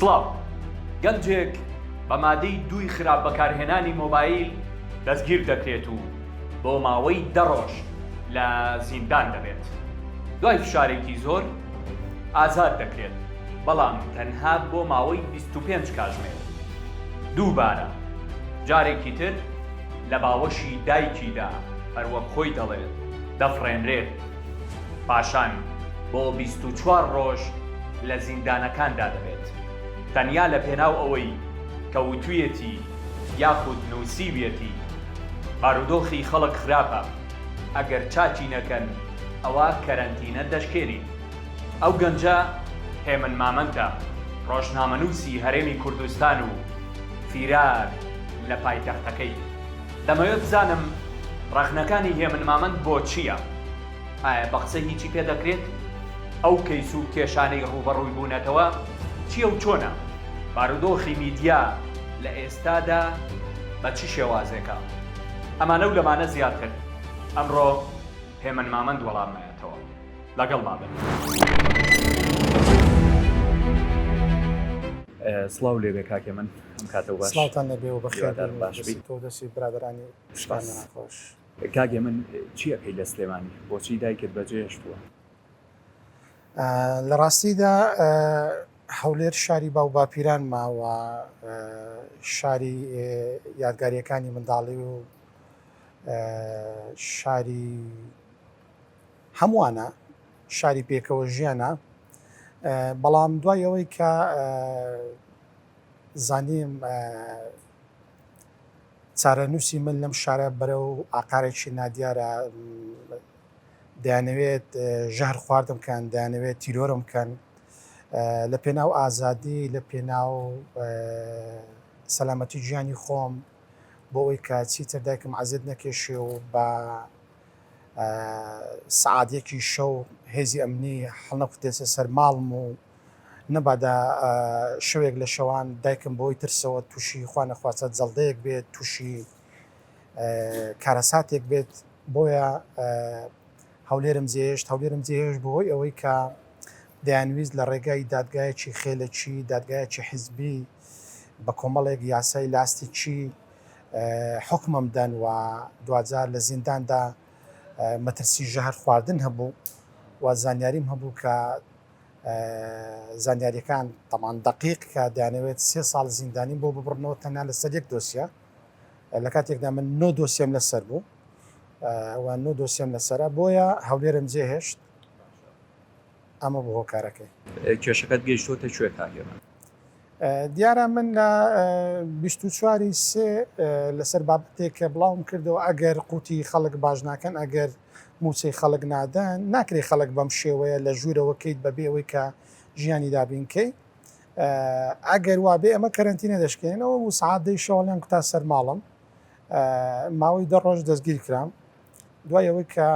سڵاو. گەنجێک بە مادەی دووی خراپ بەکارهێنانی مۆبایل دەستگیر دەکرێت و بۆ ماوەی دە ڕۆژ لە زیندان دەبێت. دوای فشارێکی زۆر ئازاد دەکرێت، بەڵام تەنها بۆ ماوەی 25 کاژمێر. دووبارە جارێکی تر لە باوەشی دایکیدا هەروەک خۆی دەڵێت دەفڕێنرێت. پاشان بۆ 24 ڕۆژ لە زیندانەکاندا دەبێت. تەنیا لە پێناو ئەوەی کە وتویەتی یاخود نووسیویەتی بارودۆخی خەڵک خراپە ئەگەر چاکی نەکەن ئەوا کەرەنتینە دەشکێنین. ئەو گەنجە هێمن مامەندە، ڕۆژنامەنووسی هەرێمی کوردستان و فیرار لە پایتەختەکەی. دەمەوێت بزانم ڕەخنەکانی هێمن مامەند بۆ چییە؟ ئایا بە قسە هیچی پێ دەکرێت؟ ئەو کەیس و کێشانەی ڕووبەڕووی بوونەتەوە چییە و چۆنە؟ بارودۆخی میدیا لە ئێستادا بە چ شێوازێکە؟ ئەمانە و لەمانە زیاتر ئەمڕۆ هێمن مامەند وەڵاممایەتەوە. لەگەڵما بن. سڵاو لێبێ کاک هێمن ئەم کاتەو باش. سڵاوتان لێبێ و بەخێر هیوادارم بێن باش بی. دەستی تۆ و دەستی برادەرانی سپاس. شکاندنان خۆش. کاک هێمن چی ئەکەی لە سلێمانی؟ بۆچی دایکت بەجێهێشتووە؟ لە ڕاستیدا هەولێر شاری باو باپیرانمە و شاری یادگاریەکانی منداڵی و شاری هەمووانە شاری پێکەوە ژیانە بەڵام دوای ئەوەی کە زانیم چارەنووسی من لەم شارە بەرەو ئاقارێکی نادیارە دەیانەوێت ژەهر خواردم کەن دەیانەوێت تیرۆرم کەن لە پێناو ئازادی لە پێناو سەلامەتی گیانی خۆم بۆ ئەوی کە چیتر دایکم عەزێت نەکێشێ و بە سەعات یەکی شەو هێزی ئەمنی هەڵنەکوتێتە سەر ماڵم و نەبادا شەوێک لە شەوان دایکم بۆی ترسەوە تووشی خوا نەخواستە جەڵدەیەک بێت تووشی کارەساتێک بێت بۆیە هەولێرم جێهێشت هەولێرم جێهێشت بەهۆی ئەوەی کە دەیانویست لە ڕێگای دادگایەکی خێلەکی دادگایەکی حیزبی بە کۆمەڵێک یاسای لاستیکی حوکمم دەن و دواجار لە زینداندا مەترسی ژەهر خواردن هەبوو و زانیاریم هەبوو کە زانیاریەکان تەمان دقیق کە دەیانەوێت سێ ساڵ زیندانیم بۆ ببڕنەوە تەنها لەسەر یەک دۆسیە لە کاتێکدا من نۆ دۆسیەم لەسەر بوو و نۆ دۆسیەم لەسەرە بۆیە هەولێرم جێهێشت ئەمە بۆ هۆکارەکەی. کێشەکەت گەیشتۆتە کوێ کاک هێمن؟ دیارە من لە 24 ی سێ لەسەر بابەتێک کە بڵاوم کردەوە ئەگەر قوتی خەڵک باش ناکەن ئەگەر مووچەی خەڵک نادەن ناکرێ خەڵک بەم شێوەیە لە ژوورەوە کەیت بەبێ ئەوەی کە ژیانی دابین کەی ئەگەر وابێ ئەمە کەرەنتینە دەشکێنەوە و سعات دەی شەوەڵیان کوتا سەر ماڵم ماوەی دە ڕۆژ دەستگیر کرام دوای ئەوەی کە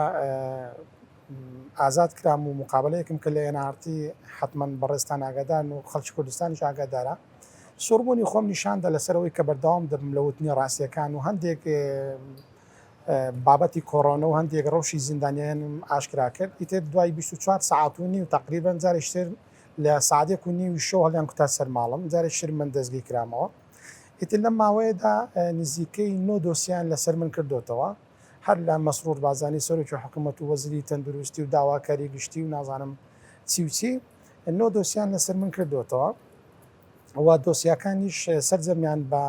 ئازاد کرام و مقابلەیەکم کرد لە NRT حتمما بەڕێزتان ئاگادارن و خەڵکی کوردستانیش ئاگادارە سووربوونی خۆم نیشاندا لەسەر ئەوەی کە بەردەوام دەبم لە وتنی ڕاستیەکان و هەندێک بابەتی کۆرۆنە و هەندێک ڕەوشی زیندانیانم ئاشکرا کرد ئیتر دوای 24 سەعات و نیو تقریبا جارێکتر لە سعاتێک و نیوی شەو هەڵیان کوتا سەر ماڵم جارێکتر من دەستگیر کرامەوە ئیتر لەم ماوەیەدا نزیکەی نۆ دۆسیان لەسەر من کردوتەوە هەر لە مەسرور بارزانی سەرۆکی حکومەت و وەزیری تەندروستی و داواکاری گشتی و نازانم چی و چی نۆ دۆسیان لەسەر من کردوتەوە و دۆسیاکانیش سەرجەمیان بە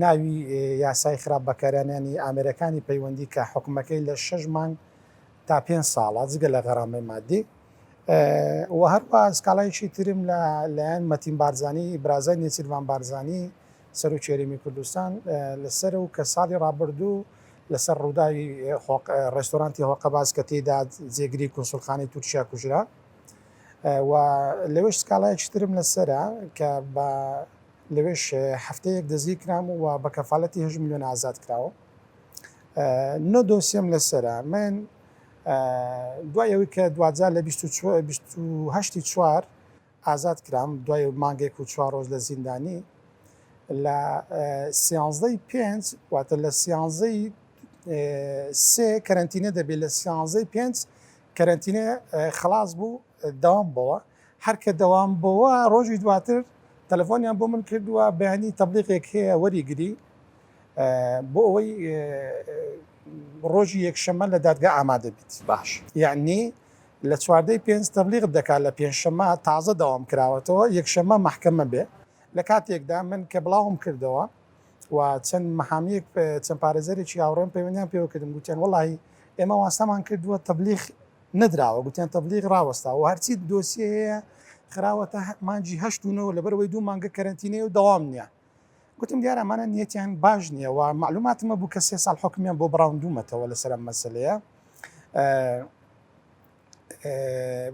ناوی یاسای خراپ بەکارانیانی ئامێرەکانی پەیوەندی کە حکومەکەی لە شەش مانگ تا پێ ساڵە جگە لە غەرامەی مادی و هەروە سکاڵایەکی ترم لە لایەن مەتین بارزانی برازای نێچیرڤان بارزانی سەرۆکی هەرێمی کوردستان لەسەر و کە ساڵی ڕابردوو لەسەر ڕووداوی ڕێستۆرانتی هۆقەباز کە تێیدا جێگری کونسوڵخانەی تورکیا کوژرا و لەوێش سکاڵایەکی ترم لەسەرە کە بە لەوێش هەفتەیەک دەستگیر کرام و بە کەفالەتی هەشت ملیۆن ئازاد کراوە نۆ دۆسیەم لەسەرە من دوای ئەوەی کە دواجار لە 28 چوار ئازاد کرام دوای مانگێک و چوار ڕۆژ لە زیندانی لە سیانزەی پێنج واتە لە سیانزەی سێ کەرەنتینە دەبێت لە سیانزەی پێنج کەرەنتینە خلاص بوو دەوام بەوە هەر کە دەوام بەوە ڕۆژی دواتر. تەلەفۆنیان بۆ من کردووە بەیانی تەبلیغێک هەیە وەریگری بۆ ئەوەی ڕۆژی یەکشەممە لە دادگا ئامادە بیت. باش. یەعنی لە چواردەی پێنج تەبلیغت دەکات لە پێنجشەممە تازە دەوام کراوەتەوە یەکشەممە مەحکەمە بێ لە کاتێکدا من کە بڵاوم کردەوە و چەند محامیەک چەند پارێزەرێکی هاوڕێم پەیوەندیان پێوە کردم گوتیان وەڵی ئێمە واستەمان کردووە تەبلیغ نەدراوە گوتیان تەبلیغ ڕاوەستاوە و هەرچی دۆسیە هەیە خراوەتە مانگی هەشت و نۆ لەبەرئەوەی دوو مانگە کەرەنتینەیە و دەوام نییە گوتم دیارە ئەمانە نیەتیان باش نییە و معلوماتم هەبوو کە سێ ساڵ حوکمیان بۆ بڕاوندوومەتەوە لەسەر ئەم مەسەلەیە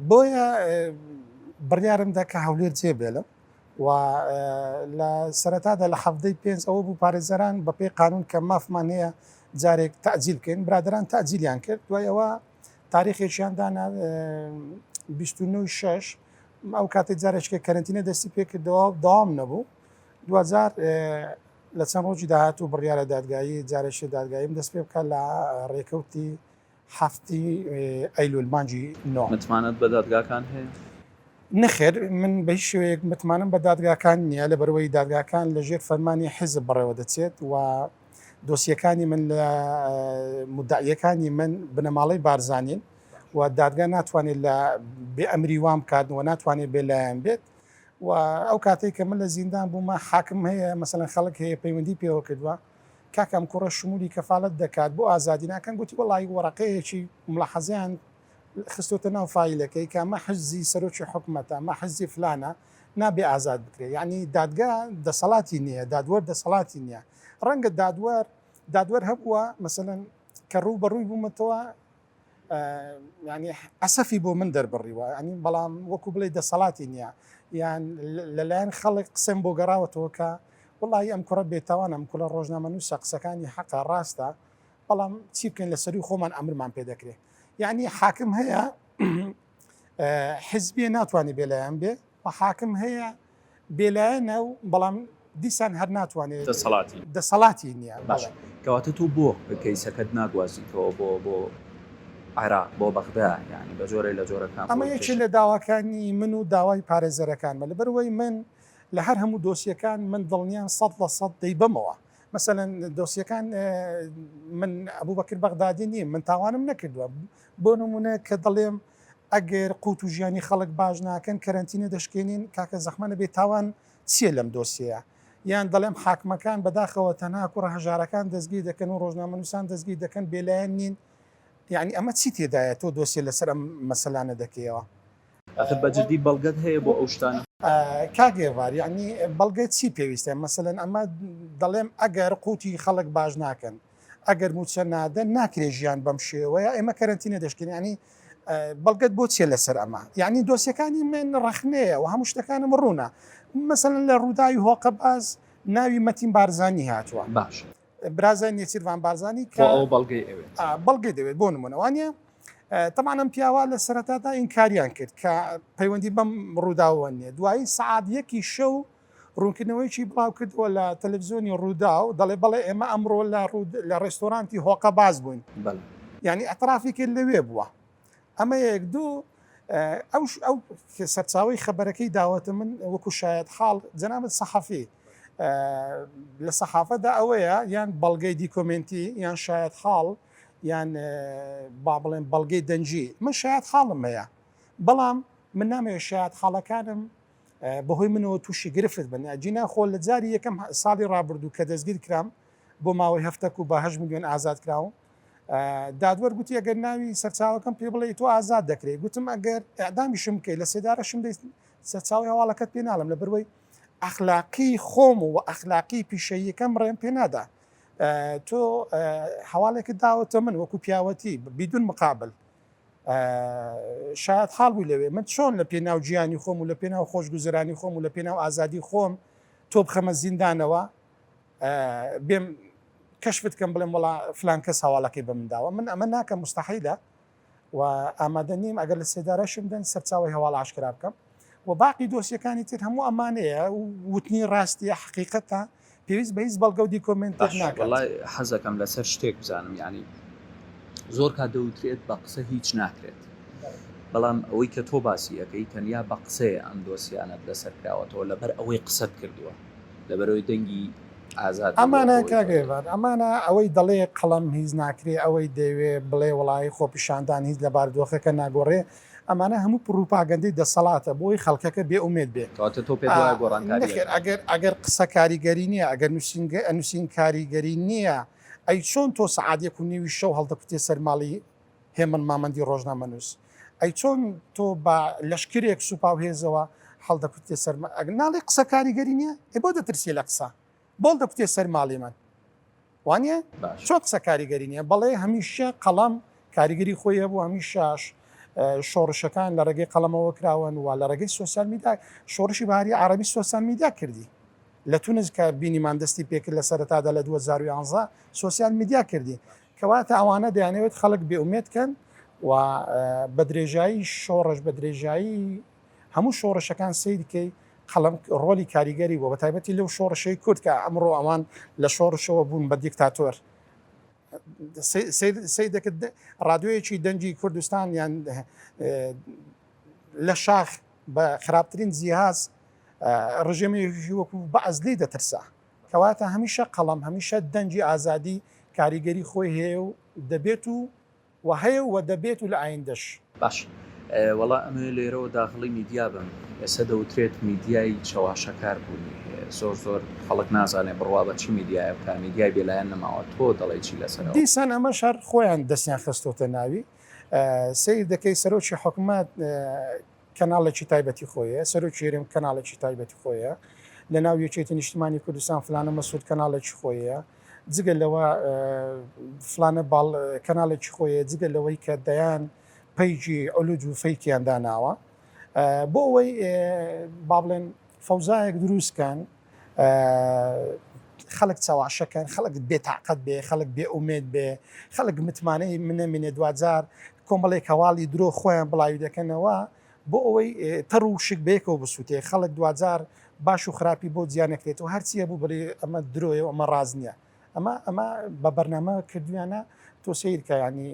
بۆیە بڕیارمدا کە هەولێر جێ بێلم و لە سەرەتادا لە حەفتەی پێنج ئەوە بوو پارێزەران بەپێی قانون کە مافمان هەیە جارێک تەعجیل بکەین برادران تەعجیلیان کرد دوای ئەوە تاریخێکیان دانا 29 شش ئەو کاتێک جارێکێک کەرەنتینە دەستی پێکردەوە داوام نەبوو دواجار لە چەند ڕۆژی داهاتوو بڕیارە دادگایی جارێکی دادگاییم دەست پێ بکات لە ڕێکەوتی حەفتی ئەیلول مانگی نۆ. متمانەت بە دادگاکان هەیە؟ نەخێر من بە هیچ شێوەیەک متمانەم بە دادگاکان نییە، لەبەرئەوەی دادگاکان لە ژێر فەرمانی حیزب بەڕێوە دەچێت و دۆسیەکانی من لە مودەعیەکانی من بنەماڵەی بارزانین و دادگا ناتوانێت لە بێ ئەمری وام بکات و ناتوانێت بێ لایەن بێت و ئەو کاتێک کە من لە زیندان بوومە حاکم هەیە مەسەلەن خەڵک هەیە پەیوەندی پێوە کردووە کاکە ئەم کوڕە شمولی کەفالەت دەکات بۆ ئازادی ناکەن گوتی وەڵی وەڕەقەیەکی ملاحەزەیان خستۆتە ناو فایلەکەی کە ئەمە حزی سەرۆکی حکومەتە ئەمە حزی فلانە نابێ ئازاد بکرێت یعنی دادگا دەسەڵاتی نییە دادوەر دەسەڵاتی نییە ڕەنگە دادوەر دادوەر هەبووە مەسەلەن کە ڕوو بەڕووی بوومەتەوە ینی ئەسەفی بۆ من دەربڕیوە ینی بەڵام وەکو بڵێ دەسەڵاتی نییە یان لەلایەن خەڵک قسەم بۆ گەڕاوەتەوە کە وڵی ئەم کوڕە بێتاوان ئەم کوڵە ڕۆژنامەنووسە قسەکانی حەقە ڕاستە بەڵام چی بکەین لە سەروی خۆمان ئەمرمان پێ دەکرێت یعنی حاکم هەیە حزبیە ناتوانێت بێلایەن بێ و حاکم هەیە بێلایەنە و بەڵام دیسان هەر ناتوانێت دەسەڵاتی دەسەڵاتی نییە باش کەواتە تۆ بۆ کەیسەکەت ناگوازیتەوە بۆ بۆ عێراق بۆ بەغدا یعنی بە جۆرێ لە جۆرەکان ئەمە یەکێ لە داواکانی من و داوای پارێزەرەکانمە لەبەرئەوەی من لە هەر هەموو دۆسیەکان من دڵنیام 100% دەیبەمەوە مەسەلەن دۆسیەکان من ئەبوبەکر بەغدادی نیم من تاوانم نەکردووە بۆ نمونە کە دەڵێم ئەگەر قوت و ژیانی خەڵک باش ناکەن کەرەنتینە دەشکێنین کاکە زەحمە نەبێ تاوان چییە لەم دۆسیەیە یان دەڵێم حاکمەکان بەداخەوە تەنها کوڕە هەژارەکان دەستگیر دەکەن و ڕۆژنامەنووسان دەستگیر دەکەن بێلایەن نین یعنی ئەمە چی تێدایە تۆ دۆسیە لەسەر ئەم مەسەلانە دەکەیەوە؟ ئاخر بە جدی بەڵگەت هەیە بۆ ئەو شتانە؟ کاک ئێڤار یعنی بەڵگە چی پێویستە مەسەلەن ئەمە دەڵێم ئەگەر قوتی خەڵک باش ناکەن ئەگەر موچە نادەن ناکرێ ژیان بەم شێوەیە ئێمە کەرەنتینە دەشکێن ینی بەڵگەت بۆ چیە لەسەر ئەمە یعنی دۆسیەکانی من ڕەخنەیە و هەموو شتەکانم ڕوونە مەسەلەن لە ڕووداوی هۆقەباز ناوی مەتین بارزانی هاتووە باش برازای نێچیرڤان بارزانی کە ئەو بەڵگەی ئەوێت بەڵگەی دەوێت بۆ نمونە وانە تەبعەن ئەم پیاوە لە سەرەتادا ئینکاریان کرد کە پەیوەندی بەم ڕووداوە نییە دوایی سەعات یەکی شەو ڕوونکردنەوەیەکی بڵاوکردەوە لە تەلەفزیۆنی ڕووداو دەڵێ بەڵێ ئێمە ئەمڕۆ لە ڕوود لە ڕێستۆرانتی هۆقە باز بووین بەڵێ. یانی ئیعترافی کرد لەوێ بووە ئەمە یەک دوو ئەو ئەو سەرچاوەی خەبەرەکەی داوەتە من وەکو شایەت حاڵ جەنابت سەحەفی لە سەحافەدا ئەوەیە یان بەڵگەی دیکۆمێنتی یان شایەت حاڵ یان با بڵێن بەڵگەی دەنگی من شایەت حاڵم هەیە بەڵام من نامەوێت شایەت حاڵەکانم بەهۆی منەوە تووشی گرفت بن ئەگینا خۆ لە جاری یەکەم ساڵی ڕابردوو کە دەستگیر کرام بۆ ماوەی هەفتەک و بە هەشت ملیۆن ئازاد کراوم دادوەر گوتی ئەگەر ناوی سەرچاوەکەم پێ بڵێ تۆ ئازاد دەکرێت گوتم ئەگەر ئەعدامیشم بکەی لە سێدارەشم دەیت سەرچاوی هەواڵەکەت پێ ناڵم لە بەروەی ئەخلاقی خۆم و ئەخلاقی پیشەییەکەم ڕێم پێ نادا تۆ هەواڵێکت داوەتە من وەکو پیاوەتی بیدون مقابل شایەت حاڵ بووی لەوێ من چۆن لە پێناو گیانی خۆم و لە پێناو خۆشگوزەرانی خۆم و لە پێناو ئازادی خۆم تۆ بخەمە زیندانەوە بێم کەشفت کەم بڵێم وڵا فلان کەس هەواڵەکەی بە من داوە من ئەمە ناکەم مستحیلە و ئامادە نیم ئەگەر لە سێدارەشم دەن سەرچاوی هەواڵ ئاشکرا بکەم و باقی دۆسیەکانی تر هەموو ئەمانەیە وتنی ڕاستیە حقیقەتە پێویست بە هیچ بەڵگە و دیکۆمێنتێک باش ناکات. وەڵای حەزەکەم لەسەر شتێک بزانم یانی زۆر کات دەوترێت بە قسە هیچ ناکرێت. بەڵام ئەوەی کە تۆ باسی ئەکەی تەنیا بە قسەیە ئەم دۆسیانەت لەسەر کراوەتەوە لەبەر ئەوەی قسەت کردووە لەبەرئەوەی دەنگی ئازاد بووە ئەمانە بۆ ئەوەی کاک تۆ ئێڤار ئەمانە ئەوەی دەڵێ قەڵەم هیچ ناکرێ ئەوەی دەیەوێ بڵێ وەڵایی خۆپیشاندان هیچ لە بارودۆخەکە ناگۆڕێ ئەمانە هەموو پڕوپاگەندەی دەسەڵاتە بۆ ئەوەی خەڵکەکە بێ ئومێد بێ. کەواتە تۆ پێت وایە گۆڕانکاری نەخێر ئەکات؟ ئەگەر ئەگەر قسە کاریگەری نییە ئەگەر نووسینگە نووسین کاریگەری نییە ئەی چۆن تۆ سەعات یەک و نیوی شەو هەڵدەکوتێ سەر ماڵی هێمن مامەندی ڕۆژنامەنووس ئەی چۆن تۆ بە لەشکرێک سوپا و هێزەوە هەڵدەکوتێ سەر ناڵێ قسە کاریگەری نییە ئێ بۆ دەترسی لە قسە بۆ هەڵدەکوتێ سەر ماڵی من وانە چۆن قسە کاریگەری نییە بەڵێ هەمیشە قەڵەم کاریگەری خۆی هەبوو هەمیشەش شۆڕشەکان لە ڕێگەی قەڵەمەوە کراون و لە ڕێگەی سۆسیال میدیا شۆڕشی بەهاری عەرەبی سۆسیال میدیا کردی لە تونس کە بینیمان دەستی پێکرد لە سەرەتادا لە 2011 سۆسیال میدیا کردی کەواتە ئەوانە دەیانەوێت خەڵک بێئومێد کەن و بە درێژایی شۆڕش بە درێژایی هەموو شۆڕشەکان سەیرکەی قەڵەم ڕۆلی کاریگەری بووە بە تایبەتی لەو شۆڕشەی کورد کە ئەمڕۆ ئەوان لە شۆڕشەوە بوون بە دیکتاتۆر سەیر دەکرد ڕادیۆیەکی دەنگی کوردستان یان لە شاخ بە خراپترین جیهاز ڕژێمێکی وەکو بەعس لێی دەترسا کەواتە هەمیشە قەڵەم هەمیشە دەنگی ئازادی کاریگەری خۆی هەیە و دەبێت و و هەیە و دەبێت و لە ئایندەش. باش وەڵا ئەمەوێ لێرەوە داخڵی میدیا بم ئێستا دەوترێت میدیای چەواشەکار بوونی هەیە زۆر زۆر خەڵک نازانێ بڕوا بە چ میدیایە بکا میدیای بێلایەن نەماوە تۆ دەڵێی چی لەسەر ئەوە؟ دیسان ئەمەش هەر خۆیان دەستیان خستۆتە ناوی سەیر دەکەی سەرۆکی حکومەت کەناڵێکی تایبەتی خۆی هەیە، سەرۆکی هەرێم کەناڵێکی تایبەتی خۆی هەیە، لەناو یەکێتی نیشتمانی کوردستان فلانە مەسعود کەناڵێکی خۆی هەیە، جگە لەوە فلانە باڵ کەناڵێکی خۆی هەیە، جگە لەوەی کە دەیان پەیجی علوج و فەیکیان داناوە بۆ ئەوەی با بڵێن فەوزایەک دروست کەن خەڵک چەواشەکەن خەڵک بێتاقەت بێ خەڵک بێ ئومێد بێ خەڵک متمانەی منەمینێ دواجار کۆمەڵێک هەواڵی درۆ خۆیان بڵاوی دەکەنەوە بۆ ئەوەی تەڕ و شک بەیەکەوە بسووتێ خەڵک دواجار باش و خراپی بۆ جیا نەکرێتەوە هەرچیە بوو بڵێ ئەمە درۆیە و ئەمە ڕاست نییە ئەمە ئەمە بە بەرنامە کردویانە تۆ سەیرکە ینی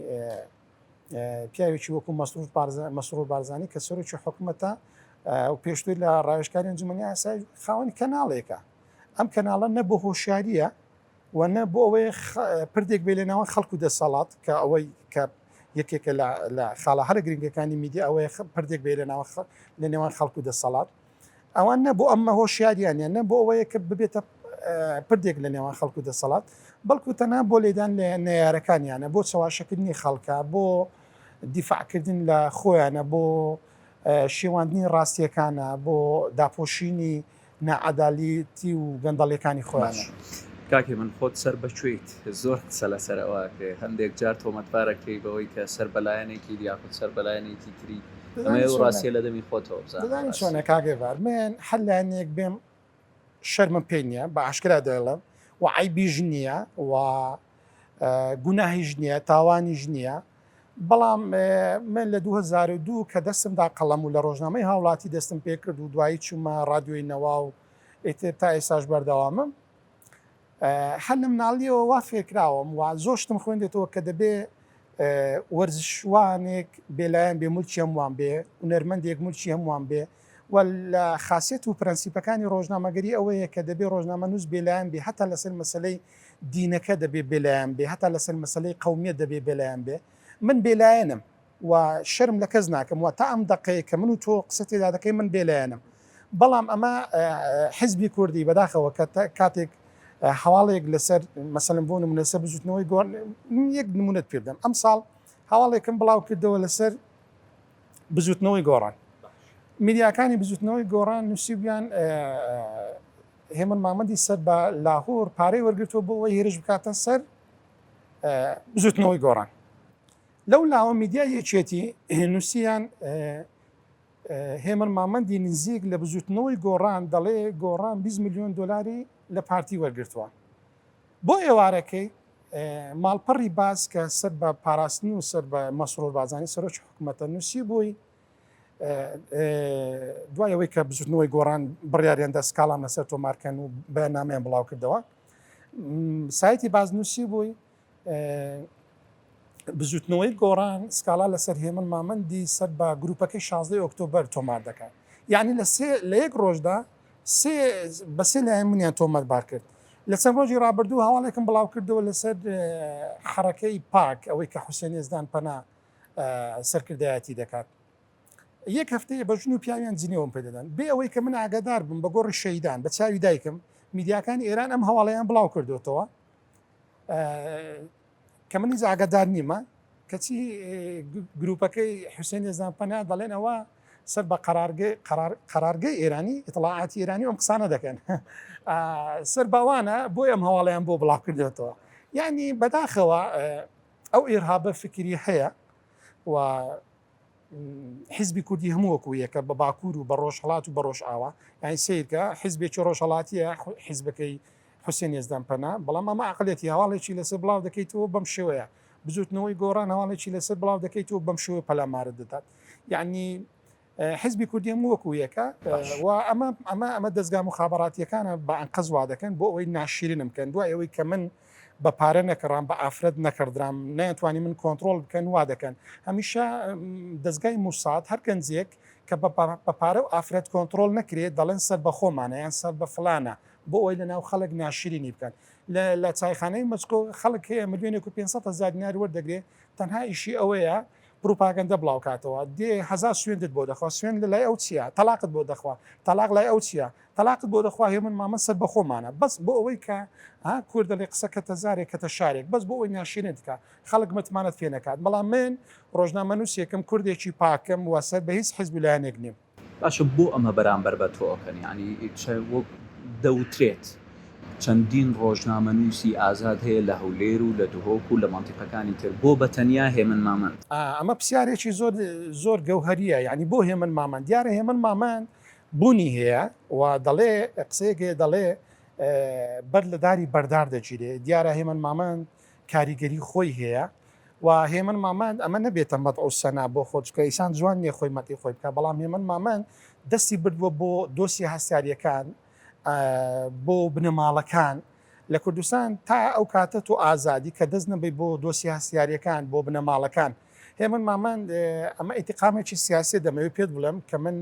پیاوێکی وەکو مەسرور بارزانی کە سەرۆکی حکومەتە و پێشتر لە ڕاوێژکاری ئەنجومەنی ئاسایش خاوەنی کەناڵێکە ئەم کەناڵە نە بۆ هۆشیاریە و نە بۆ ئەوەی پردێک بێ لە ناوان خەڵک و دەسەڵات کە ئەوەی کە یەکێکە لە خاڵە هەرە گرنگەکانی میدیا ئەوەیە پردێک بێ لە ناوە لە نێوان خەڵک و دەسەڵات ئەوان نە بۆ ئەمە هۆشیاریانە نە بۆ ئەوەیە کە ببێتە پردێک لە نێوان خەڵک و دەسەڵات بەڵکو تەنها بۆ لێدان لە نەیارەکانیانە بۆ چەواشەکردنی خەڵکە بۆ دیفاعکردن لە خۆیانە بۆ شێواندنی ڕاستیەکانە بۆ داپۆشینی ناعەدالیتی و گەندەڵیەکانی خۆیانە. کاک هێمن خۆت سەر بە کوێیت؟ زۆر قسە لەسەر ئەوە ئەکرێ هەندێک جار تۆمەتبار ئەکرێی بەوەی کە سەر بە لایەنێکیت یاخود سەر بە لایەنێکی تری دەزانی ئەمەوێ ئەو چۆنە ڕاستیە لە دەمی خۆتەوە بزانم دەزانی ڕاستیە. چۆنە کاک ئێڤار من هەر لایەنێک بێم شەرمم پێی نییە بە ئاشکرا دەیڵێم و عەیبیش نییە و گوناهیش نییە تاوانیش نییە بەڵام من لە 2002 کە دەستم دا قەڵەم و لە ڕۆژنامەی هاوڵاتی دەستم پێکرد و دوایی چوومە ڕادیۆی نەوا و ئیتر تا ئێستاش بەردەوامم هەر لە مناڵیەوە وا فێرکراوم و زۆر شتم خوێندێتەوە کە دەبێ وەرزشوانێک بێلایەن بێ ملکی هەمووان بێ هونەرمەندێک ملکی هەمووان بێ و لە خاسیەت و پرەنسیپەکانی ڕۆژنامەگەری ئەوەیە کە دەبێ ڕۆژنامەنووس بێلایەن بێ هەتا لەسەر مەسەلەی دینەکە دەبێ بێلایەن بێ هەتا لەسەر مەسەلەی قەومیەت دەبێ بێلایەن بێ من بێلایەنم و شەرم لە کەس ناکەم و تا ئەم دەقەیە کە من و تۆ قسە تێدا دەکەین من بێلایەنم بەڵام ئەمە حزبی کوردی بەداخەوە کە کاتێک هەواڵێک لەسەر مەسەلەن بۆ نمونە لەسەر بزوتنەوەی گۆڕ یەک نمونەت پێ بدەم ئەم ساڵ هەواڵێکم بڵاو کردەوە لەسەر بزوتنەوەی گۆڕان میدیاکانی بزوتنەوەی گۆڕان نووسیبیان هێمن مامەندی سەر بە لاهور پارەی وەرگرتووە بۆ ئەوەی هێرش بکاتە سەر بزوتنەوەی گۆڕان لەو لاوە میدیای یەکێتی نووسیان هێمن مامەندی نزیک لە بزوتنەوەی گۆڕان دەڵێ گۆڕان 20 میلیۆن دلاری لە پارتی وەرگرتووە بۆ ئێوارەکەی ماڵپەڕی باس کە سەر بە پاراستن و سەر بە مەسرور بارزانی سەرۆکی حکوومەتە نووسی بووی دوای ئەوەی کە بزوتنەوەی گۆڕان بڕیاریاندا سکاڵان لەسەر تۆمارکەن و بەیاننامەیان بڵاو کردەوە سایتی باز نووسی بووی. بزوتنەوەی گۆڕان سکاڵا لەسەر هێمن مامەندی سەر بە گروپەکەی شازدەی ئۆکتۆبەر تۆمار دەکات. یعنی لە سێ لە یەک ڕۆژدا سێ بە سێ لایەن منیان تۆمەتبار کرد. لە چەند ڕۆژی ڕابردوو هەواڵێکم بڵاو کردەوە لەسەر حەڕەکەی پاک ئەوەی کە حوسێن یەزدان پەنا سەرکردایەتی دەکات. یەک هەفتەیە بە ژن و پیاویان جنێوم پێ دەدەن بێ ئەوەی کە من ئاگادار بم بە گۆڕی شەیدان بە چاوی دایکم میدیاکانی ئێران ئەم هەواڵەیان بڵاو کردوێتەوە کە من هیچ ئاگادار نیمە کەچی گروپەکەی حوسێن یەزدان پەنا دەڵێن ئەوە سەر بە قەرارگەی قەرارگەی ئێرانی ئیتڵاعاتی ئێرانی ئەم قسانە دەکەن سەر باوانە بۆی ئەم هەواڵیان بۆ بڵاو کردێتەوە یعنی بەداخەوە ئەو ئێرهابە فکری هەیە و حیزبی کوردی هەموو وەکو یەکە بە باکوور و بە ڕۆژهەڵات و بە ڕۆژئاوا یانی سەیرکە حیزبێکی ڕۆژهەڵاتیە حیزبەکەی حوسێن یەزدان پەنا بەڵام ئەمە عقلێتی هەواڵێکی لەسەر بڵاو دەکەیتەوە بەم شێوەیە بزوتنەوەی گۆڕان هەواڵێکی لەسەر بڵاو دەکەیتەوە بەم شێوە پەلامارت دەدات یعنی حزبی کوردی هەموو وەکو یەکە و ئەمە ئەمە ئەمە دەستگا مخابراتیەکانە بە ئەنقەز وا دەکەن بۆ ئەوەی ناشرینم بکەن دوای ئەوەی کە من بە پارە نەکڕام بە ئافرەت نەکڕدرام نەیانتوانی من کۆنتڕۆڵ بکەن وا دەکەن هەمیشە دەزگای موساد هەر گەنجێک کە بە پارە و ئافرەت کۆنتڕۆڵ نەکرێت دەڵێن سەر بە خۆمانە یان سەر بە فلانە بۆ ئەوەی لە ناو خەڵک ناشرینی بکەن لە چایخانەی مەچکۆ خەڵک هەیە ملیۆنێک و 500 هەزار دینار وەردەگرێ تەنها ئیشی ئەوەیە پروپاگەندە بڵاوکاتەوە دێ هەزار سوێندت بۆ دەخوا سوێند لە لای ئەو چییە تەلاقت بۆ دەخوا تەلاق لای ئەو چییە تەلاقت بۆ دەخوا هێمن مامە سەر بەخۆمانە بەس بۆ ئەوەی کە ها کورد دەڵێ قسە کەتە زارێک کەتە شارێک بەس بۆ ئەوەی ناشیرنت کا خەڵک متمانەت پێ نەکات بەڵام من ڕۆژنامەنووسێکم کوردێکی پاکم و سەر بە هیچ حیزب و لایەنێک نیم. باشە بۆ ئەمە بەرامبەر بە تۆ ئەکەن یانی وەک دەوترێت چەندین ڕۆژنامەنووسی ئازاد هەیە لە هەولێر و لە دهۆک و لە مەنتیقەکانی تر بۆ بە تەنیا هێمن مامەند؟ ئەمە پرسیارێکی زۆر زۆر گەوهەریە یانی بۆ هێمن مامەند دیارە هێمن مامەند بوونی هەیە و دەڵێ قسەیەک هەیە دەڵێ بەر لە داری بەردار دەگیرێ دیارە هێمن مامەند کاریگەری خۆی هەیە و هێمن مامەند ئەمە نەبێتە مەدع و سەنا بۆ خۆ چکە ئیسان جوان نییە خۆی مەتی خۆی بکە بەڵام هێمن مامەند دەستی بردووە بۆ دۆسی هەستیاریەکان بۆ بنەماڵەکان لە کوردستان تا ئەو کاتە تۆ ئازادی کە دەست نەبەی بۆ دۆسی هەستیاریەکان بۆ بنەماڵەکان هێمن مامەند ئەمە ئیتیقامێکی سیاسی دەمەوێت پێت بڵێم کە من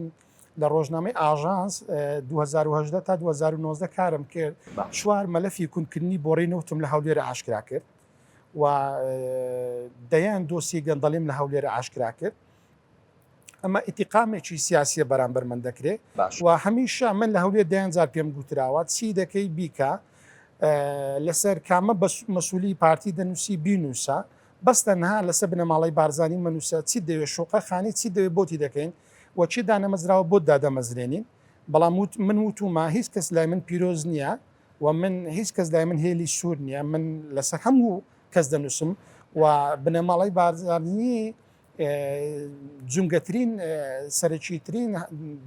لە ڕۆژنامەی ئاژانس 2018 تا 2019 کارم کرد چوار مەلەفی کونکردنی بۆڕی نەوتم لە هەولێر ئاشکرا کرد و دەیان دۆسی گەندەڵیم لە هەولێر ئاشکرا کرد ئەمە ئیتیقامێکی سیاسیە بەرامبەر من دەکرێ و هەمیشە من لە هەولێر دەیان جار پێم گوتراوە چی دەکەی بیکە لەسەر کامە مەسولی پارتی دەنووسی بینوسە بەس تەنها لەسەر بنەماڵەی بارزانی مەنووسە چیت دەوێت شوقە خانی چیت دەوێت بۆتی دەکەین و چی دانەمەزراوە بۆت دادەمەزرێنین بەڵام وت من وتومە هیچ کەس لای من پیرۆز نییە و من هیچ کەس لای من هێلی سوور نییە من لەسەر هەموو کەس دەنووسم و بنەماڵەی بارزانی جونگەترین سەرەکیترین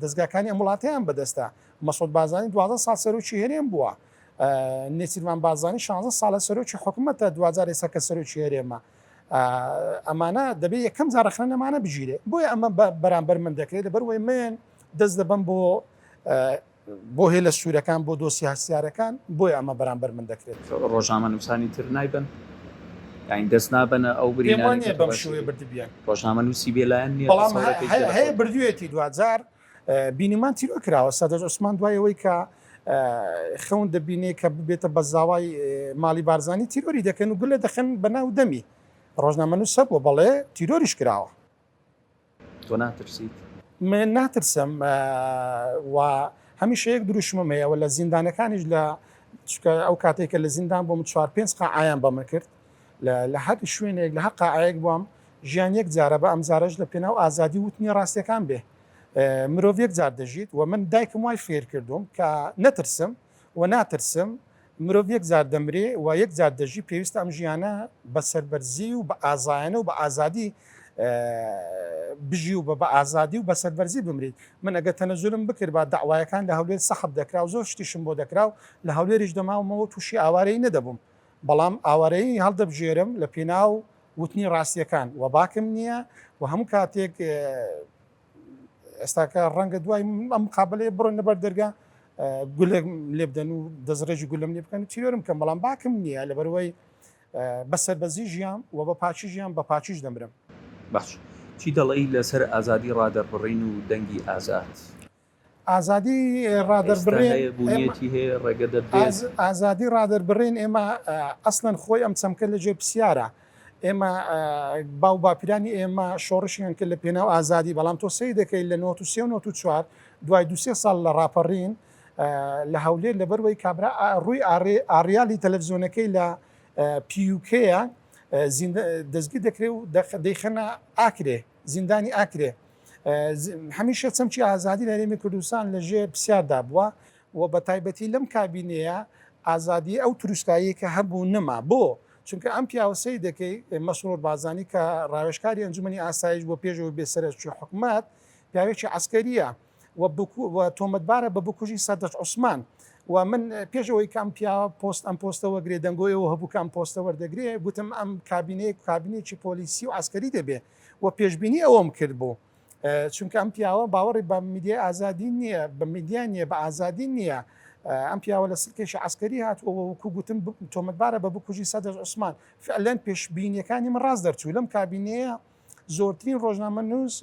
دەزگاکانی ئەم وڵاتەیان بەدەستە مەسعود بارزانی دوازدە ساڵ سەرۆکی هەرێم بووە نێچیرڤان بارزانی 16 ساڵە سەرۆکی حکومەتە دواجار ئێستا کە سەرۆکی هەرێمە ئەمانە دەبێت یەکەم جار ڕەخنە لەمانە بگیرێ بۆیە ئەمە بەرامبەر من دەکرێت لەبەرئەوەی من دەست دەبەم بۆ بۆ هێلە سوورەکان بۆ دۆسیە هەستیارەکان بۆیە ئەمە بەرامبەر من دەکرێت. ڕۆژنامەنووسانی تر نایبەن؟ یانی دەست نابەنە ئەو پێم وا برینانەی نییە کە بەم شێوەیە بردبیان. ڕۆژنامەنووسی بێلایەن نییە بەڵام تەسەورەکەی تێ هەیە بردوویەتی دواجار بینیمان تیرۆر کراوە سەردەشت عوسمان دوای ئەوەی کە خەون دەبینێ کە ببێتە بە زاوای ماڵی بارزانی تیرۆری دەکەن و گولە دەخەن بە ناو دەمی ڕۆژنامەنووس هەبووە بەڵێ تیرۆریش کراوە. تۆ ناترسیت؟ من ناترسم و هەمیشە یەک دروشمم هەیە و لە زیندانەکانیش لە چونکە ئەو کاتێک کە لە زیندان بووم چوار پێنج قاعەیان بە من کرد لە هەر شوێنێک لە هەر قاعەیەک بووم ژیان یەک جارە بە ئەم جارەش لە پێناو ئازادی وتنی ڕاستیەکان بێ مرۆڤ یەک جار دەژیت و من دایکم وای فێر کردوم کە نەترسم و ناترسم مرۆڤ یەک جار دەمرێ و یەک جار دەژی پێویستە ئەم ژیانە بە سەربەرزی و بە ئازایانە و بە ئازادی بژی و بە بە ئازادی و بە سەربەرزی بمریت من ئەگەر تەنەزولم بکردبا دەعوایەکان لە هەولێر سەحب دەکرا و زۆر شتیشم بۆ دەکرا و لە هەولێریش دەماومەوە تووشی ئاوارەیی نەدەبووم بەڵام ئاوارەیی هەڵدەبژێرم لە پێناو وتنی ڕاستیەکان و باکم نییە و هەموو کاتێک ئێستاکە ڕەنگە دوای ئەم مقابلەیە بڕۆن لەبەر دەرگا گولێک لێ بدەن و دەستڕێژی گولم لێ بکەن و تیرۆرم بکەن بەڵام باکم نییە لەبەرەوەی. بە سەربەرزی ژیام و بە پاکی ژیام بە پاکیش دەمرم. باش چی دەڵێی لەسەر ئازادی ڕادەربڕین و دەنگی ئازاد؟ ئازادی ڕادەربڕین ئێستا هەیە بوونیەتی هەیە ڕێگە دەدرێت؟ ئازادی ڕادەربڕین ئێمە ئەسڵەن خۆی ئەم چەمکە لە جێ پرسیارە ئێمە باو باپیرانی ئێمە شۆڕشیان کرد لە پێناو ئازادی بەڵام تۆ سەیر دەکەی لە 93 و 94 دوای دو سێ ساڵ لە ڕاپەڕین لە هەولێر لەبەروەی کابرا ڕووی ئاڕیالی تەلەڤزیۆنەکەی لە پیوکەیە دەستگیر دەکرێ و دەیخەنە ئاکرێ زیندانی ئاکرێ هەمیشە چەمکی ئازادی لە هەرێمی کوردستان لە ژێر پرسیاردا بووە و بە تایبەتی لەم کابینەیە ئازادی ئەو تروسکایی کە هەبوو نەما بۆ چونکە ئەم پیاوە سەیر دەکەی مەسرور بارزانی کە ڕاوێژکاری ئەنجومەنی ئاسایش بۆ پێشەوە بێ سەرەکی حکومەت پیاوێکی عەسکەریە و تۆمەتبارە بە بکوژی سەردەشت عوسمان و من پێش ئەوەی کە ئەم پیاوە پۆست ئەم پۆستە وەگرێ دەنگۆی ئەوە هەبوو کە ئەم پۆستە وەردەگرێ گوتم ئەم کابینەیە کابینێکی پۆلیسی و عەسکەری دەبێ و پێشبینی ئەوەم کرد بوو چونکە ئەم پیاوە باوەڕی بە میدیای ئازادی نییە بە میدیا نییە بە ئازادی نییە ئەم پیاوە لە سلکێکی عسکەری هاتووە وەکو گوتم تۆمەتبارە بە بکوژی سەردەشت عوسمان فعلەن پێشبینیەکانی من ڕاست دەرچوو لەم کابینەیە زۆرترین ڕۆژنامەنووس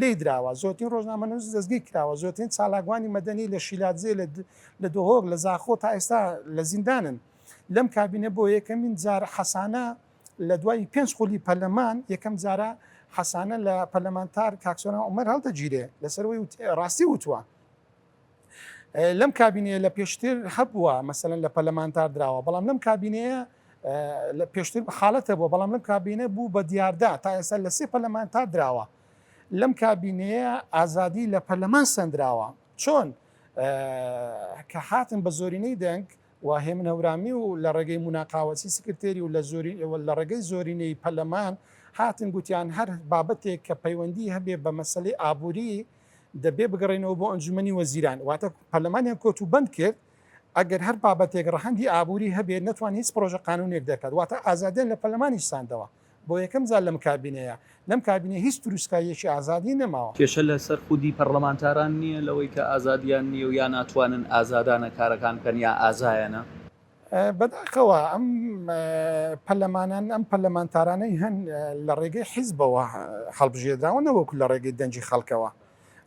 لێی دراوە، زۆرترین ڕۆژنامەنووس دەستگیر کراوە، زۆرترین چالاکوانی مەدەنی لە شیلادزێ، لە دهۆک، لە زاخۆ تا ئێستا لە زیندانن. لەم کابینە بۆ یەکەمین جار حەسانە لە دوای پێنج خولی پەرلەمان یەکەم جارە حەسانە لە پەرلەمانتار کاک سۆران عومەر هەڵدەگیرێ لەسەر ئەوەی ڕاستی وتووە. لەم کابینەیە لە پێشتر هەبووە مەسەلەن لە پەرلەمانتار دراوە بەڵام لەم کابینەیە لە پێشتر حالەتە بووە بەڵام لەم کابینە بوو بە دیاردا تا ئێستا لە سێ پەرلەمانتار دراوە لەم کابینەیە ئازادی لە پەرلەمان سەندراوە چۆن کە هاتن بە زۆرینەی دەنگ و هێمن هەورامی و لە ڕێگەی موناقاوەچی سکرتێری و لە زۆری لە ڕێگەی زۆرینەی پەرلەمان هاتن گوتیان هەر بابەتێک کە پەیوەندی هەبێ بە مەسەلەی ئابووری دەبێ بگەڕێنەوە بۆ ئەنجومەنی وەزیران واتە پەرلەمانیان کۆت و بەند کرد ئەگەر هەر بابەتێک ڕەهەندی ئابووری هەبێت نەتوان هیچ پرۆژە قانونێک دەکات واتە ئازادیان لە پەرلەمانیش ساندەوە بۆ یەکەم جار لەم کابینەیە لەم کابینە هیچ تروسکاییەکی ئازادی نەماوە. کێشە لەسەر خودی پەرلەمانتاران نییە لەوەی کە ئازادیان نییە و یا ناتوانن ئازادانە کارەکان بکەن یا ئازایانە؟ بەداخەوە ئەم پەرلەمانان ئەم پەرلەمانتارانەی هەن لە ڕێگەی حیزبەوە هەڵبژێردراوە نەوەکو لە ڕێگەی دەنگی خەڵکەوە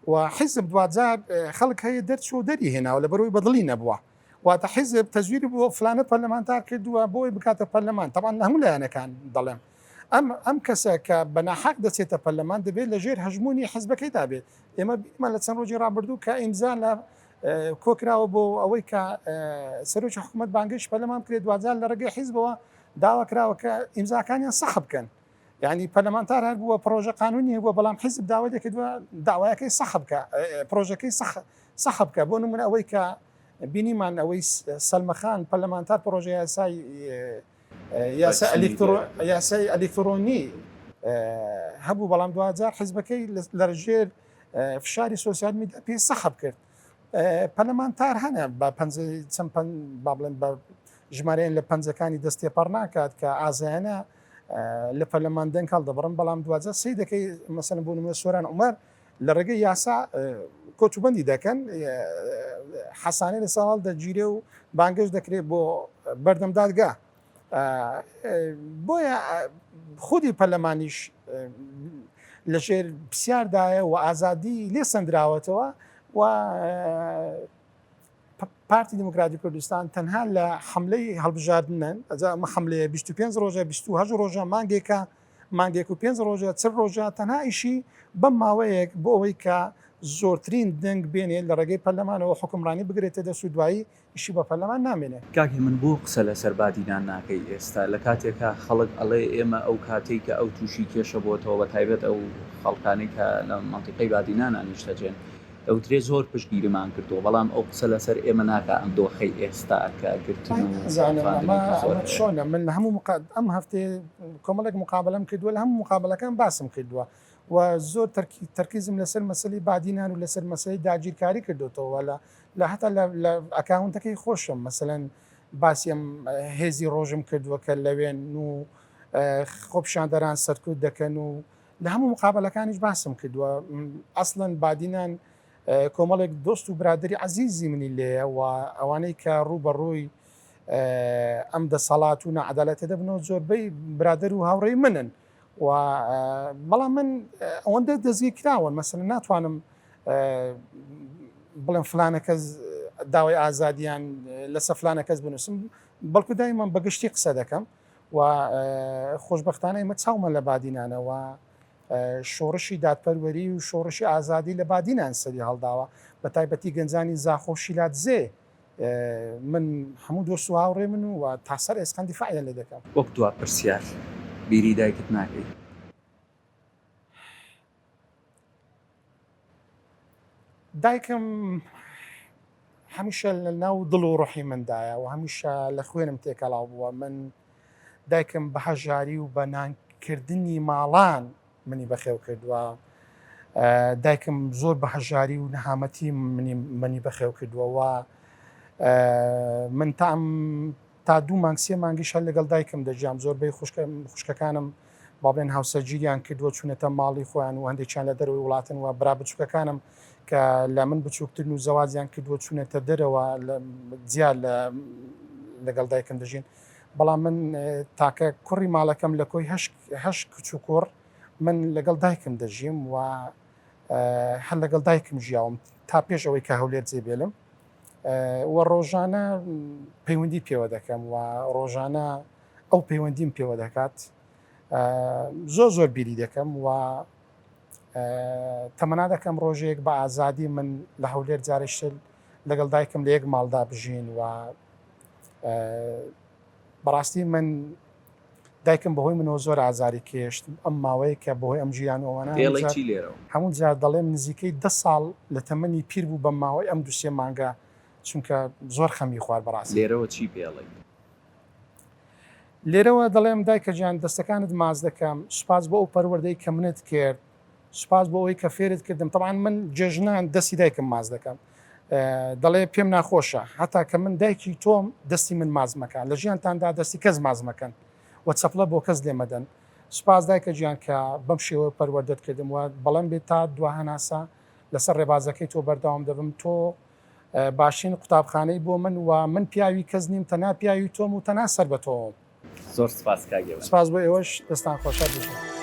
و حیزب دواجار خەڵک هەیە دەرچوە و دەری هێناوە لەبەرەوەی بەدڵی نەبووە واتە حیزب تەزویری بۆ فلانە پەرلەمانتار کردووە بۆی بکاتە پەرلەمان تەبان لە هەموو لایەنەکان دەڵێم ئەم ئەم کەسە کە بە ناحەق دەچێتە پەرلەمان دەبێت لە ژێر هەژموونی حزبەکەیدا بێت ئێمە بینیمان لە چەند ڕۆژی ڕابردوو کە ئیمزا لە کۆکراوە بۆ ئەوەی کە سەرۆکی حکوومەت بانگێشتی پەرلەمان بکرێت دواجار لە ڕێگەی حیزبەوە داوا کراوە کە ئیمزاکانیان سەحب بکەن یعنی پەرلەمانتار هەر بووە پرۆژە قانونی هەبووە بەڵام حیزب داوای دەکردووە داوایەکەی سەحب بکە پرۆژەکەی سەحب بکە بۆ نمونە ئەوەی کە بینیمان ئەوەی سەلمەخان پەرلەمانتار پرۆژە یاسای یاسای ئەلیکترۆنی هەبوو بەڵام دواجار حیزبەکەی لە ژێر فشاری سۆسیال میدیا پێی سەحب کرد پەرلەمانتار هەنە بە چەند با بڵێن بە ژمارەیان لە پەنجەکانی دەست تێپەڕ ناکات کە ئازایانە لە پەرلەمان دەنگ هەڵدەبڕن بەڵام دواجار سەیر دەکەی مەسەلەن بۆ نمونە سۆران عومەر لە ڕێگەی یاسا کۆتوبەندی دەکەن حەسانەی لە ساڵ دەگیرێ و بانگەش دەکرێت بۆ بەردەم دادگا بۆیە خودی پەرلەمانیش لەژێر پرسیاردایە و ئازادی لێ سەندراوەتەوە و پارتی دیموکراتی کوردستان تەنها لە حملەی هەڵبژاردنن ئەجا ئەمە حملەیە 25 ڕۆژە 28 ڕۆژە مانگێکە مانگێک و پێنج ڕۆژە چل ڕۆژە تەنها ئیشی بەم ماوەیەک بۆ ئەوەی کە زۆرترین دەنگ بێنێت لە ڕێگەی پەرلەمانەوە حوکمڕانی بگرێتە دەست و دوایی ئیشی بە پەرلەمان نامێنێ. کاک هێمن بۆ قسە لەسەر بادینان ناکەی ئێستا لە کاتێکا خەڵک ئەڵێ ئێمە ئەو کاتەی کە ئەو توشی کێشە بۆتەوە بە تایبەت ئەو خەڵکانەی کە لە مەنتیقەی بادینانا نیشتەجێن دەوترێ زۆر پشتگیریمان کردووە بەڵام ئەو قسە لەسەر ئێمە ناکا ئەم دۆخەی ئێستا کە گرتن و نازانم ئەمە ڕفاندنێکی زۆر ئەمە هەیە. چۆنە من لە هەموو مقا ئەم هەفتەیە کۆمەڵێک مقابەلەم کردووە لە هەموو مقابەلەکان باسم کردووە و زۆر تەرکی تەرکیزم لەسەر مەسەلەی بادینان و لەسەر مەسەلەی داگیرکاری کردۆتەوە لە لە هەتا لە لە ئەکاونتەکەی خۆشم مەسەلەن باسی ئەم هێزی ڕۆژم کردووە کە لەوێن و خۆپیشاندەران سەرکوت دەکەن و لە هەموو مقابەلەکانیش باسم کردووە ئەسڵەن بادینان کۆمەڵێک دۆست و برادری عەزیزی منی لێیە و ئەوانەی کە ڕوو بە ڕووی. ئەم دەسەڵات و نەعەدالەتە دەبنەوە زۆربەی برادەر و هاوڕێی منن و بەڵام من ئەوەندە دەستگیر کراون مەسەلەن ناتوانم بڵێم فلانە کەس داوای ئازادیان لەسە فلانە کەس بنووسم بەڵکو دایمەن بەگشتی قسە دەکەم و خۆشببختانە ئێمە چاومە لە بادینانەوە شۆڕشی دادپەروەری و شۆڕشی ئازادی لە بادینان سەری هەڵداوە بە تایبەتی گەنجانی زاخۆ و شیلادزێ من هەموو دۆست و هاوڕێ من و تا سەر ئێسقان دیفاعیان لێ دەکەم. وەک دوا پرسیار، بیری دایکت ناکەی؟ دایکم هەمیشە لە ناو دڵ و ڕۆحی مندایە و هەمیشە لە خوێنم تێکەڵاو بووە. من دایکم بە هەژاری و بە نانکردنی ماڵان منی بەخێو کردووە. دایکم زۆر بە هەژاری و نەهامەتی منی منی بەخێو کردووە و من تا تا دوو مانگ سێ مانگیش هەر لەگەڵ دایکم دەژیام زۆربەی خوشکە خوشکەکانم با بڵێن هاوسەرگیریان کردووە چوونەتە ماڵی خۆیان و هەندێکیان لە دەرەوەی وڵاتن و برا بچووکەکانم کە لە من بچووکترن و زەواجیان کردووە چوونەتە دەرەوە جیا لە لەگەڵ دایکم دەژین بەڵام من تاکە کوڕی ماڵەکەم لە کۆی هەشت کچ و کوڕ من لەگەڵ دایکم دەژیم و هەر لەگەڵ دایکم ژیاوم تا پێش ئەوەی کە هەولێر جێ بێلم و ڕۆژانە پەیوەندی پێوە دەکەم و ڕۆژانە ئەو پەیوەندیم پێوە دەکات زۆر زۆر بیری دەکەم و تەمەنا دەکەم ڕۆژێک بە ئازادی من لە هەولێر جارێکتر لەگەڵ دایکم لە یەک ماڵدا بژین و بەڕاستی من دایکم بەهۆی منەوە زۆر ئازاری کێشت ئەم ماوەیە کە بەهۆی ئەم ژیان و ئەوانە پێڵی چی لێرەوە؟ هەموو جار دەڵێم نزیکەی دە ساڵ لە تەمەنی پیر بوو بەم ماوەی ئەم دوو سێ مانگە چونکە زۆر خەمی خوارد بەڕاستی. لێرەوە چی پێڵی؟ لێرەوە دەڵێم دایکە گیان دەستەکانت ماچ دەکەم سوپاس بۆ ئەو پەروەردەی کە منت کرد سوپاس بۆ ئەوەی کە فێرت کردم تەبعەن من جێژنان دەستی دایکم ماچ دەکەم دەڵێ پێم ناخۆشە هەتا کە من دایکی تۆم دەستی من ماچ مەکە لە ژیانتاندا دەستی کەس ماچ مەکەن و چەپڵە بۆ کەس لێ مەدەن سوپاس دایکە گیان کە بەم شێوە پەروەردەت کردم و بەڵێن بێت تا دوا هەناسە لەسەر ڕێبازەکەی تۆ بەردەوام دەبم تۆ باشترین قوتابخانەی بۆ من و من پیاوی کەس نیم تەنها پیاوی تۆم و تەنها سەر بە تۆم. زۆر سپاس کاک هێمن. سپاس بۆ ئێوەش دەستان خۆش هەر بژین.